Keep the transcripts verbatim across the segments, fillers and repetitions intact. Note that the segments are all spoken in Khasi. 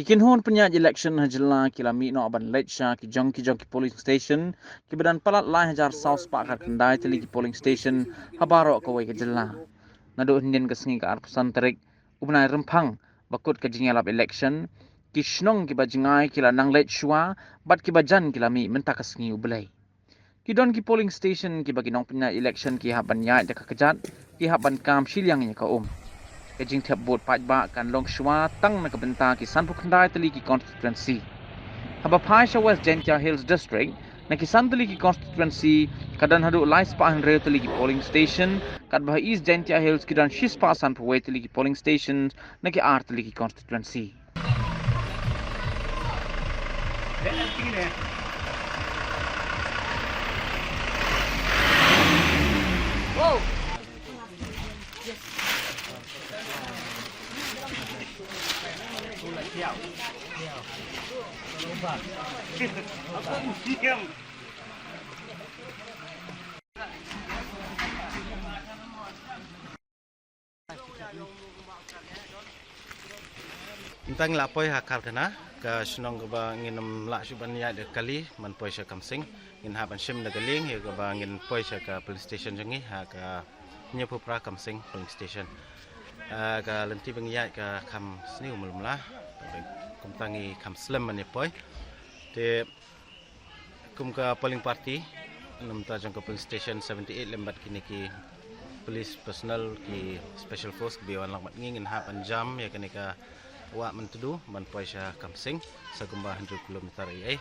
Ki kynhun pynïaid election ha jylla ki la mih noh ban leit sha ki jong ki jong ki polling station, kiba don palat lai hajar saw spah khatkhyndai tylli ki polling station ha baroh kawei ka jylla. Naduh hynnin ka sngi ka arphew san tarik u bnai Rymphang, ba kut ka jingïalap election, ki shnong kiba jngai ki la nang leit shuwa, bad kiba jan ki la mih mynta ka sngi U Blei. Ki don ki polling station kiba ki nongpynïaid election ki hap ban ïaid da ka kjat, ki hap ban kam shiliang ïa ka um. Ka jingthep vote paidbah kan long shuwa tang na ka bynta ki sanphew khyndai tylli ki constituency. Haba phai sha West Jaintia Hills District, na ki san tylli ki constituency, ka don haduh lai spah hynriew tylli ki polling station, katba ha East Jaintia Hills ki don shi spah sanphew wei tylli ki polling station, na ki ar tylli ki constituency. Mynta ngi la poi ha Karkhana, ka shnong kaba ngin ym lah shuh ban ïaid da ka kali ban poi sha Kamsing. Ngin hap ban shim da ka lieng ïa kaba ngin poi sha ka polling station jong ngi ha ka Hynñiewphew Phra Kamsing polling station. Ah, ka lynti ba ngi ïaid ka kham sniew, mlumla. Kumta ngi kham slem ban ïa poi. Te kum ka polling party, na bynta jong ka polling station seventy-eight lem bad kine ki police personnel, ki special force kiba wan lang bad ngi, ngin hap ban jam ïa kane ka wah Myntdu ban poi sha Kamsing, sa kumba hynriew kilometer ei ei.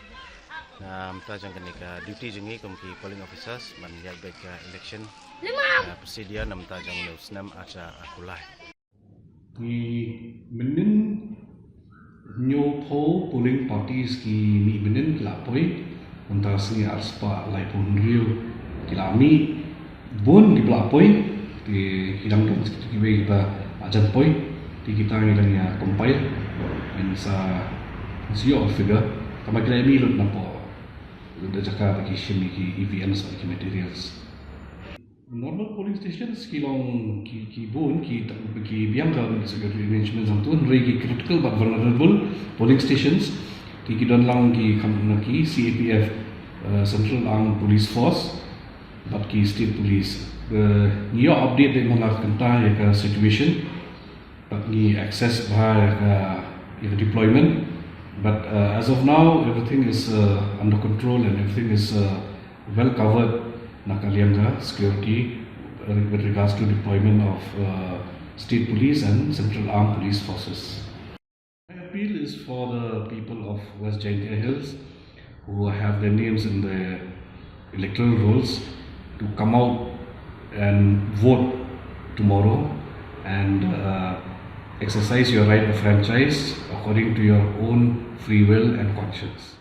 Na bynta jong kane ka duty jong ngi kum ki polling officers ban ïaid beit ka election, ah, procedure na bynta jong une u snem arhajar arphew lai. Ngi mynnin hynñiewphew polling parties ki mih mynnin, ki la poi. Mynta sngi arspah laiphew hynriew ki la mih. Bun kiba la poi, te ki dang don kiwei kiba la jan poi. Te kita ngi dang ïa compile, ngin sa, ngin sa ïoh figure. Tangba ki la mih lut napoh, lut da jaka ba ki shim ïa ki E V Ms bad ki materials. Normal polling stations ki long ki, ki bun, ki, ki biang ka security arrangements hangto, hynrei ki critical bad vulnerable polling stations ki, ki don lang ki kham na ki C A P F, uh, Central Armed Police Force, bad ki State Police. Uh, ngi ïoh update dei man la kynta ïa ka situation. Bad ngi assess bha ïa ka, ïa ka deployment. But, uh, as of now, everything is, uh, under control and everything is, uh, well covered na ka liang ka security, uh, with regards to deployment of, uh, state police and central armed police forces. My appeal is for the people of West Jaintia Hills who have their names in the electoral rolls to come out and vote tomorrow and, uh, exercise your right of franchise according to your own free will and conscience.